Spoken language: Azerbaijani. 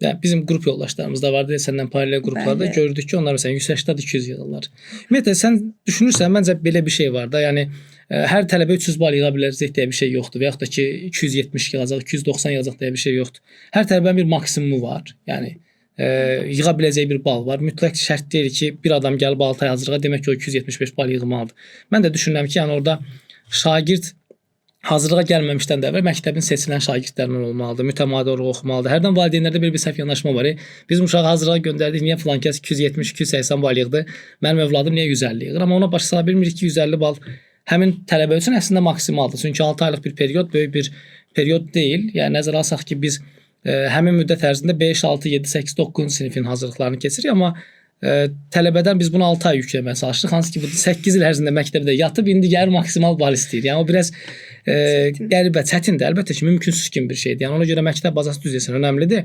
Yəni bizim qrup yoldaşlarımız da vardı, səndən paralel qruplarda gördük ki, onlar məsələn 180-200 yığırlar. Ümumiyyətlə sən düşünürsən, məncə belə bir şey var da. Yəni hər tələbə 300 bal yığa biləcək deyə bir şey yoxdur və yaxud da ki 270 yığacaq, 290 yığacaq deyə bir şey yoxdur. Hər tələbənin bir maksimumu var. Yəni yığa biləcəyi bir bal var. Mütləq şərt deyil ki, bir adam gəlib 6 ay hazırlığa, demək ki, o 275 bal yığmalıdır. Mən də düşünürəm ki, yəni orada şagird hazırlığa gəlməmişdən də əvvəl məktəbin seçilən şagirdlərindən olmalıdır, mütəmadi olaraq oxumalıdır. Hərdən valideynlərdə belə bir səhv yanaşma var. Bizim uşağı hazırlığa göndərdik, niyə filan kəs 270, 280 bal yığdı? Mənim övladım niyə 150 yığır? Amma ona başa sala bilmirik ki, 150 bal həmin tələbə üçün əslində maksimaldır. Çünki 6 aylıq bir period böyük bir period deyil. Yəni nəzərə alsaq ki, biz həmin müddət ərzində 5, 6, 7, 8, 9-cu sinifin hazırlıqlarını keçirik, amma tələbədən biz bunu 6 ay yükləməyə çalışırıq. Hansı ki, bu 8 il ərzində məktəbdə yatıb indi gəlir maksimal bal istəyir. Yəni o biraz qəribə, çətindir. Əlbəttə ki, mümkünsüz kimi bir şeydir. Yəni ona görə məktəb bazası düz desən önəmlidir.